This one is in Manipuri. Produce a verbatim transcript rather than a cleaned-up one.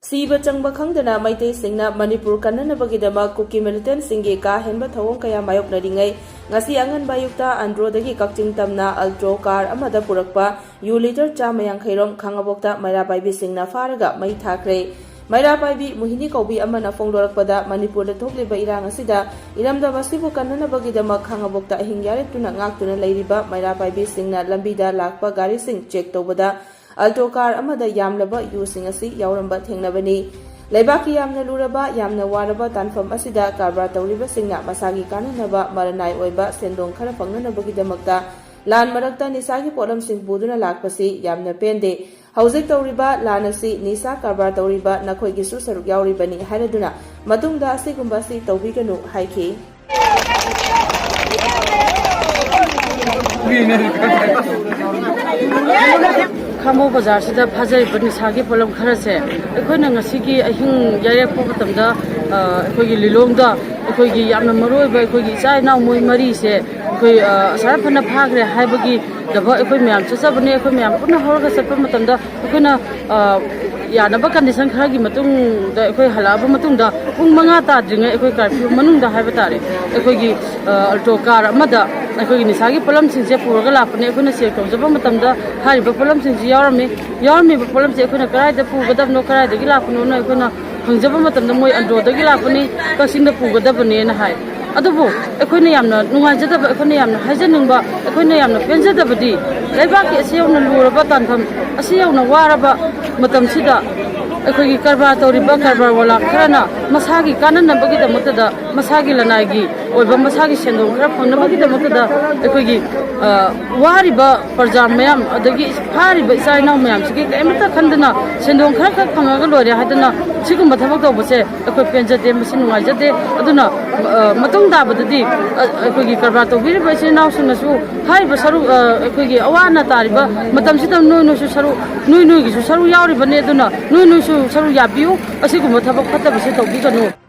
ꯁꯤꯕ ꯆꯪꯕ ꯈꯪꯗꯅ ꯃꯩꯇꯩꯁꯤꯡꯅ ꯃꯅꯤꯄꯨꯔ ꯀꯟꯅꯅꯕꯒꯤꯗꯃꯛ ꯀꯨꯀꯤ ꯃꯤꯂꯤꯇꯦꯟꯠꯁꯤꯡꯒꯤ ꯀꯥ ꯍꯦꯟꯕ ꯊꯧꯑꯣꯡ ꯀꯌꯥ ꯃꯥꯌꯣꯛꯅꯔꯤꯉꯩ, ꯉꯁꯤ ꯑꯉꯟꯕ ꯑꯌꯨꯛꯇ ꯑꯟꯗ꯭ꯔꯣꯗꯒꯤ ꯀꯛꯆꯤꯡ ꯇꯝꯅ ꯑꯜꯇ꯭ꯔꯣ ꯀꯥꯔ ꯑꯃꯗ ꯄꯨꯔꯛꯄ ꯌꯨ ꯂꯤꯇꯔ ꯆꯥꯝꯃ ꯌꯥꯡꯈꯩ ꯔꯣꯝ ꯈꯥꯉꯕꯣꯛꯇ ꯃꯩꯔꯥ ꯄꯥꯏꯕꯤꯁꯤꯡꯅ ꯐꯥꯔꯒ ꯃꯩ ꯊꯥꯈ꯭ꯔꯦ꯫ ꯃꯩꯔꯥ ꯄꯥꯏꯕꯤ ꯃꯣꯍꯤꯅꯤ ꯀꯧꯕꯤ ꯑꯃꯅ ꯐꯣꯡꯗꯣꯔꯛꯄꯗ, ꯃꯅꯤꯄꯨꯔꯗ ꯊꯣꯛꯂꯤꯕ ꯏꯔꯥꯡ ꯑꯁꯤꯗ ꯏꯔꯝꯗꯝ ꯑꯁꯤꯕꯨ ꯀꯟꯅꯅꯕꯒꯤꯗꯃꯛ ꯈꯥꯉꯕꯣꯛꯇ ꯑꯍꯤꯡ ꯌꯥꯔꯦꯞꯇꯨꯅ ꯉꯥꯛꯇꯨꯅ ꯂꯩꯔꯤꯕ ꯃꯩꯔꯥ ꯄꯥꯏꯕꯤꯁꯤꯡꯅ ꯂꯝꯕꯤꯗ ꯂꯥꯛꯄ ꯒꯥꯔꯤꯁꯤꯡ ꯆꯦꯛ ꯇꯧꯕꯗ, ꯑꯜꯇꯣ ꯀꯥꯔ ꯑꯃꯗ ꯌꯥꯝꯂꯕ ꯌꯨꯁꯤꯡ ꯑꯁꯤ ꯌꯥꯎꯔꯝꯕ ꯊꯦꯡꯅꯕꯅꯤ꯫ ꯂꯩꯕꯥꯛꯀꯤ ꯌꯥꯝꯅ ꯂꯨꯔꯕ, ꯌꯥꯝꯅ ꯋꯥꯔꯕ ꯇꯥꯟꯐꯝ ꯑꯁꯤꯗ ꯀꯔꯕꯥꯔ ꯇꯧꯔꯤꯕꯁꯤꯡꯅ ꯃꯁꯥꯒꯤ ꯀꯥꯟꯅꯅꯕ ꯃꯔꯅꯥꯏ ꯑꯣꯏꯕ ꯁꯦꯟꯗꯣꯡ ꯈꯔ ꯐꯪꯅꯅꯕꯒꯤꯗꯃꯛꯇ ꯂꯥꯟ ꯃꯔꯛꯇ ꯅꯤꯁꯥꯒꯤ ꯄꯣꯠꯂꯝꯁꯤꯡ ꯄꯨꯗꯨꯅ ꯂꯥꯛꯄꯁꯤ ꯌꯥꯝꯅ ꯄꯦꯟꯗꯦ꯫ ꯍꯧꯖꯤꯛ ꯇꯧꯔꯤꯕ ꯂꯥꯟ ꯑꯁꯤ ꯅꯤꯁꯥ ꯀꯔꯕꯥꯔ ꯇꯧꯔꯤꯕ ꯅꯈꯣꯏꯒꯤꯁꯨ ꯁꯔꯨꯛ ꯌꯥꯎꯔꯤꯕꯅꯤ ꯍꯥꯏꯔꯗꯨꯅ ꯃꯇꯨꯡꯗ ꯑꯁꯤꯒꯨꯝꯕ ꯑꯁꯤ ꯇꯧꯕꯤꯒꯅꯨ ꯍꯥꯏꯈꯤ꯫ ꯈꯥꯡꯕꯣꯛ ꯕꯖꯥꯔꯁꯤꯗ ꯐꯥꯖꯔꯤꯕ ꯅꯤꯁꯥꯒꯤ ꯄꯣꯠꯂꯝ ꯈꯔꯁꯦ ꯑꯩꯈꯣꯏꯅ ꯉꯁꯤꯒꯤ ꯑꯍꯤꯡ ꯌꯥꯏꯔꯛꯄ ꯃꯇꯝꯗ, ꯑ, ꯑꯩꯈꯣꯏꯒꯤ ꯂꯤꯂꯣꯡꯗ ꯑꯩꯈꯣꯏꯒꯤ ꯌꯥꯝꯅ ꯃꯔꯨ ꯑꯣꯏꯕ ꯑꯩꯈꯣꯏꯒꯤ ꯏꯆꯥ ꯏꯅꯥꯎ ꯃꯣꯏ ꯃꯔꯤꯁꯦ ꯑꯩꯈꯣꯏ, ꯑ, ꯑꯁꯥꯔ ꯐꯅ ꯐꯥꯈ꯭ꯔꯦ ꯍꯥꯏꯕꯒꯤꯗꯃꯛ ꯑꯩꯈꯣꯏ ꯃꯌꯥꯝ ꯆꯠꯆꯕꯅꯦ꯫ ꯑꯩꯈꯣꯏ ꯃꯌꯥꯝ ꯄꯨꯟꯅ ꯍꯧꯔꯒ ꯆꯠꯄ ꯃꯇꯝꯗ ꯑꯩꯈꯣꯏꯅ, ꯑ, ꯌꯥꯅꯕ ꯀꯟꯗꯤꯁꯟ ꯈꯔꯒꯤ ꯃꯇꯨꯡꯗ ꯑꯩꯈꯣꯏ ꯍꯜꯂꯛꯑꯕ ꯃꯇꯨꯡꯗ ꯄꯨꯡ ꯃꯉꯥ ꯇꯥꯗ꯭ꯔꯤꯉꯩ ꯑꯩꯈꯣꯏ ꯀꯥꯔꯐ꯭ꯌꯨ ꯃꯅꯨꯡꯗ ꯍꯥꯏꯕ ꯇꯥꯔꯦ, ꯑꯩꯈꯣꯏꯒꯤ, ꯑ, ꯑꯜꯇꯣ ꯀꯥꯔ ꯑꯃꯗ ꯑꯩꯈꯣꯏꯒꯤ ꯅꯤꯁꯥꯒꯤ ꯄꯣꯠꯂꯝꯁꯤꯡꯁꯦ ꯄꯨꯔꯒ ꯂꯥꯛꯄꯅꯦ꯫ ꯑꯩꯈꯣꯏꯅ ꯆꯦꯛ ꯇꯧꯖꯕ ꯃꯇꯝꯗ ꯍꯥꯏꯔꯤꯕ ꯄꯣꯠꯂꯝꯁꯤꯡꯁꯤ ꯌꯥꯎꯔꯝꯃꯤ꯫ ꯌꯥꯎꯔꯝꯃꯤꯕ ꯄꯣꯠꯂꯝꯁꯦ ꯑꯩꯈꯣꯏꯅ ꯀꯗꯥꯏꯗ ꯄꯨꯒꯗꯕꯅꯣ, ꯀꯗꯥꯏꯗꯒꯤ ꯂꯥꯛꯄꯅꯣꯅ ꯑꯩꯈꯣꯏꯅ ꯍꯪꯖꯕ ꯃꯇꯝꯗ ꯃꯣꯏ ꯑꯟꯗ꯭ꯔꯣꯗꯒꯤ ꯂꯥꯛꯄꯅꯤ, ꯀꯛꯆꯤꯡꯗ ꯄꯨꯒꯗꯕꯅꯦꯅ ꯍꯥꯏ꯫ ꯑꯗꯨꯕꯨ ꯑꯩꯈꯣꯏꯅ ꯌꯥꯝꯅ ꯅꯨꯡꯉꯥꯏꯖꯗꯕ, ꯑꯩꯈꯣꯏꯅ ꯌꯥꯝꯅ ꯍꯥꯏꯖꯅꯤꯡꯕ, ꯑꯩꯈꯣꯏꯅ ꯌꯥꯝꯅ ꯄꯦꯟꯖꯗꯕꯗꯤ ꯂꯩꯕꯥꯛꯀꯤ ꯑꯁꯤ ꯌꯧꯅ ꯂꯨꯔꯕ ꯇꯥꯟꯐꯝ, ꯑꯁꯤ ꯌꯧꯅ ꯋꯥꯔꯕ ꯃꯇꯝꯁꯤꯗ ꯑꯩꯈꯣꯏꯒꯤ ꯀꯔꯕꯥꯔ ꯇꯧꯔꯤꯕ ꯀꯔꯕꯥꯔ ꯋꯥꯂꯥ ꯈꯔꯅ ꯃꯁꯥꯒꯤ ꯀꯥꯟꯅꯅꯕꯒꯤꯗꯃꯛꯇꯗ, ꯃꯁꯥꯒꯤ ꯂꯅꯥꯏꯒꯤ ꯑꯣꯏꯕ ꯃꯁꯥꯒꯤ ꯁꯦꯟꯗꯣꯡ ꯈꯔ ꯐꯪꯅꯕꯒꯤꯗꯃꯛꯇꯗ ꯑꯩꯈꯣꯏꯒꯤ, ꯑ, ꯋꯥꯔꯤꯕ ꯄ꯭ꯔꯖꯥ ꯃꯌꯥꯝ, ꯑꯗꯒꯤ ꯐꯥꯔꯤꯕ ꯏꯆꯥ ꯏꯅꯥꯎ ꯃꯌꯥꯝꯁꯤꯒꯤ ꯀꯔꯤꯃꯠꯇ ꯈꯟꯗꯅ ꯁꯦꯟꯗꯣꯡ ꯈꯔ ꯈꯛ ꯐꯪꯉꯒ ꯂꯣꯏꯔꯦ ꯍꯥꯏꯗꯅ ꯁꯤꯒꯨꯝꯕ ꯊꯕꯛ ꯇꯧꯕꯁꯦ ꯑꯩꯈꯣꯏ ꯄꯦꯟꯖꯗꯦ, ꯃꯁꯤ ꯅꯨꯡꯉꯥꯏꯖꯗꯦ꯫ ꯑꯗꯨꯅ, ꯑ, ꯃꯇꯨꯡ ꯇꯥꯕꯗꯗꯤ, ꯑ, ꯑꯩꯈꯣꯏꯒꯤ ꯀꯔꯕꯥꯔ ꯇꯧꯕꯤꯔꯤꯕ ꯏꯆꯤꯜ ꯏꯅꯥꯎꯁꯤꯡꯅꯁꯨ ꯍꯥꯏꯔꯤꯕ ꯁꯔꯨꯛ, ꯑ, ꯑꯩꯈꯣꯏꯒꯤ ꯑꯋꯥ ꯑꯅꯥ ꯇꯥꯔꯤꯕ ꯃꯇꯝꯁꯤꯗ ꯅꯣꯏ ꯅꯣꯏꯁꯨ ꯁꯔꯨꯛ, ꯅꯣꯏ ꯅꯣꯏꯒꯤꯁꯨ ꯁꯔꯨꯛ ꯌꯥꯎꯔꯤꯕꯅꯤ꯫ ꯑꯗꯨꯅ ꯅꯣꯏ ꯅꯣꯏꯁꯨ ꯁꯔꯨꯛ ꯌꯥꯕꯤꯌꯨ, ꯑꯁꯤꯒꯨꯝꯕ ꯊꯕꯛ ꯐꯠꯇꯕꯁꯦ ꯇꯧꯕꯤꯒꯅꯨ꯫ ꯀꯩꯅꯣ꯫